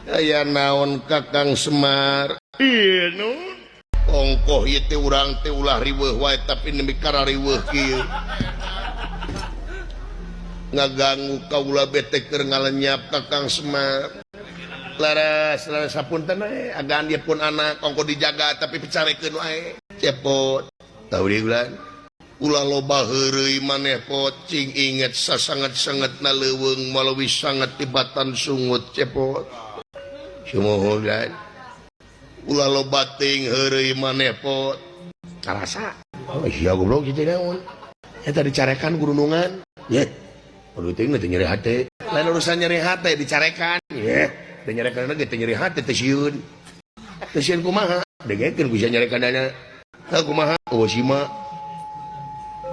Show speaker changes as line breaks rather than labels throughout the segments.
Aya naon Kakang Semar? Ieu nun. Ongkoh ieu teh urang teh ulah riweuh wae tapi nepi ka riweuh kieu. Ngaganggu kaula bete keur ngalenyap Kakang Semar. Laras laras hapunten we agan dia pun anak ongkoh dijaga tapi picarekeun wae. Cepot. Tahu deui ulah. Ulah loba heureuy maneh pot cing inget sasanget-sangetna leuweung malawi sanget tibatan sungut cepot. Sumuhun kan. Ulah loba teuing heureuy maneh pot. Karasa. Oh iya goblok kitu naon. Eta dicarekan gurunungan. Ye. Aduh teuing teh nyeri hate. Lain urusan nyeri hate dicarekan. Ye. Teu nyarekan ge teu nyeri hate teu sieun. Teu sieun kumaha? Dengekeun ku sia nyarekanana. Heuh kumaha? Oh sima.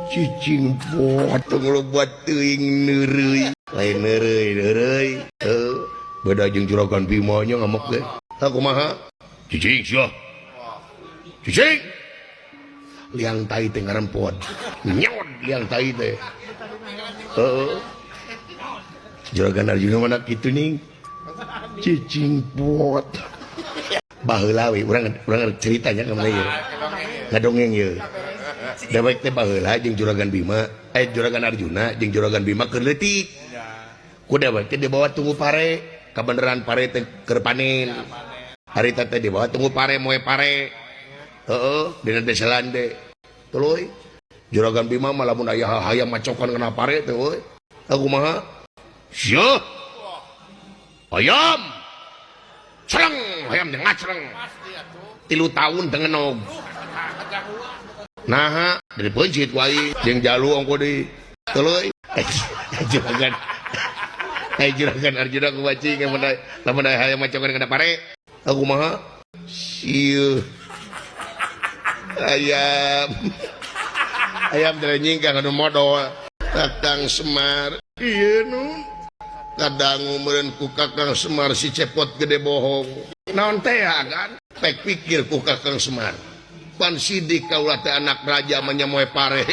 Cicing pot tong loba teuing neureuy. Lain neureuy neureuy. Heuh. Beda jeung Juragan Bima nya ngamuk ge. Heuh kumaha? Cicing sia. Cicing. Liang tai teh ngarempot. Nyod liang tai teh. Heeh. Juragan Arjuna mana kitu ning. Cicing pot. Baheula we urang urang ceritanya ka mana ieu. Ngadongeng ieu. Dewek teh baheula jeung Juragan Bima, Juragan Arjuna jeung Juragan Bima keur leutik. Ku dewek teh dibawa tunggu pare, kabeneran pare teh keur panen. Harita teh dibawa tunggu pare moe pare. Heeh, dina desa lande. Tuluy Juragan Bima mah lamun aya hayam macokan kana pare teh euy. Kumaha? Sia. Ayam. Cereng, hayam teh ngacreng. 3 tahun teu ngenog. Naha, dari peuncit ku aing jeung jalu ongko deui. Tuluy. Juragan. Juragan Arjuna ku bacing lamun aya hayam macokan kana pare. Kumaha? Sieu. Ayam. Ayam teh nyingkang anu modol. Kakang Semar. Ieu nun. Kadangu meureun ku Kakang Semar si Cepot gede bohong. Naon teh agan? Pek pikir ku Kakang Semar. Pan sidik kaula teh anak raja mah nya moe pare.